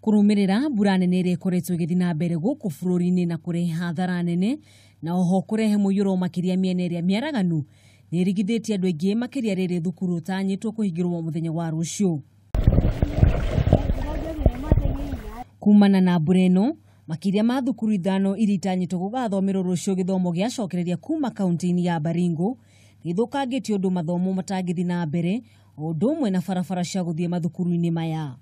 Kũrũmĩrĩra mbura nene ĩrĩa ĩkoretwo ĩgĩthiĩ na mbere gũkũ bũrũri-inĩ na kũrehe hathara nene na oho kũrehe mũiyũro makĩria mĩena ĩrĩa mĩaraganu nĩ ĩrigithĩtie andũ aingĩ makĩria rĩrĩ thukuru ũtanyĩtwo kũhingĩrwo mũthenya wa rũciũ. Kumana na mbura ĩno makĩria ma thukuru 5 iria itanyĩtwo gũgathomerwo rũciũ gĩthomo gĩacokereria kuma kaunti-inĩ ya Baringo nĩithũkangĩtie ũndũ mathomo matangĩthiĩ na mbere o ũndũ ũmwe na barabara cia gũthiĩ mathukuru-inĩ maya.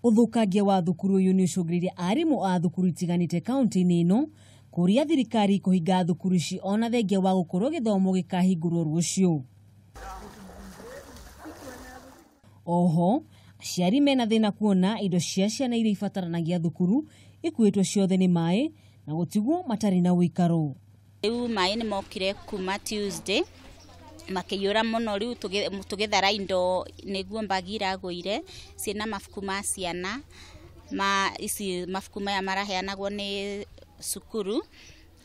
Ũthũkangia wa thukuru ũyũ nĩ ũcũngĩrĩirie arimũ a thukuru itiganĩte kaunti-inĩ ĩno kũria thirikari kũhinga thukuru ici ona thengia wa gũkorwo gĩthomo gĩkahingũrwo rũciũ. Oho aciari mena thĩna kuona indo cia ciana iria ibataranagia thukuru ikuĩtwo ciothe nĩ maĩ na gũtigwo matarĩ na ũikaro. Rĩu maĩ nĩ mokire kuma Tuesday makĩiyũra mũno rĩu tũgĩthara indo nĩguo mbagi iragũire ciĩna mabuku ma ciana ma ici mabuku maya maraheanagwo nĩ cukuru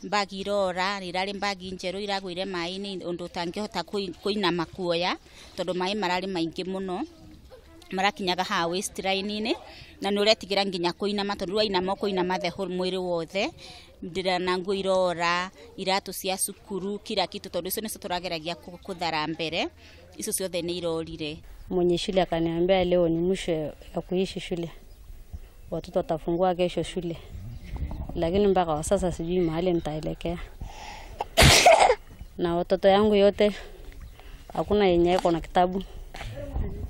mbagi irora irarĩ mbagi njerũ iragũire maĩ-inĩ ũndũ ũtangĩhota kũinama kuoya tondũ maĩ mararĩ maingĩ mũno marakinyaga haha waist line-inĩ na nĩ ũretigĩra nginya kũinama tondũ wainama ũkũinama the whole mwĩrĩ wothe ndĩrana nguo irora iratũ cia cukuru kila kitu tondũ icio nĩcio tũrageragia kũthara mbere icio ciothe nĩ irorire. Mwenye shule akaniambia leo ni mwisho ya kuishi shule, watoto watafungua kesho shule, lakini mpaka wa sasa sijui mahali nitaelekea na watoto yangu yote hakuna yenye iko na kitabu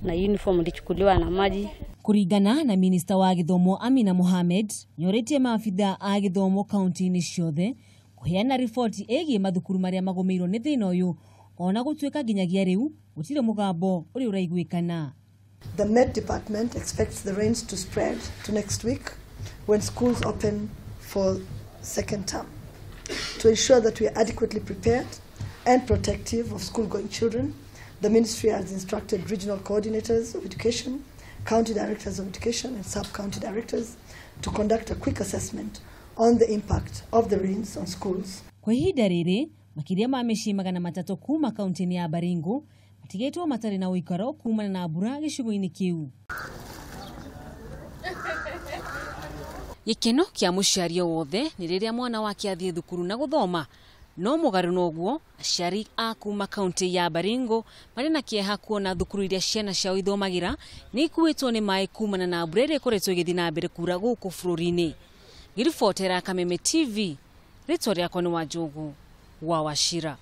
na uniform ilichukuliwa na maji. Kuringana na minista wa gĩthomo Amina Mohamed nĩorĩtie maabithaa a gĩthomo kaunti-inĩ ciothe kũheana riboti ĩgiĩ mathukuru marĩa magũmĩirwo nĩ thĩna ũyũ ona gũtuĩka nginyagia rĩu gũtirĩ mũgambo ũrĩa ũraiguĩkana. The Met Department expects the rains to spread to next week when schools open for second term. To ensure that we are adequately prepared and protective of school-going children, the ministry has instructed regional coordinators of education, county directors of education and sub-county directors to conduct a quick assessment on the impact of the rains on schools. Kwa ihinda rĩrĩ makĩria ma mĩciĩ 300 kuma kaunti-inĩ ya Baringo matigĩtwo matarĩ na ũikaro kumana na mbura gĩcigo-inĩ kĩu. Gĩkeno kĩa mũciari wothe nĩ rĩrĩa mwana wake athiĩ thukuru na gũthoma no mũgarũ noguo aciari a kuma kaunti ya Baringo marĩ na kĩeha kuona thukuru iria ciana ciao ithomagĩra nĩ ikuĩtwo nĩ maĩ kumana na mbura ĩrĩa ĩkoretwo ĩgĩthiĩ na mbere kura gũkũ bũrũri-inĩ. Ngĩribotera Kameme TV, rĩtwa rĩakwa nĩ Wanjũgũ wa Wachira.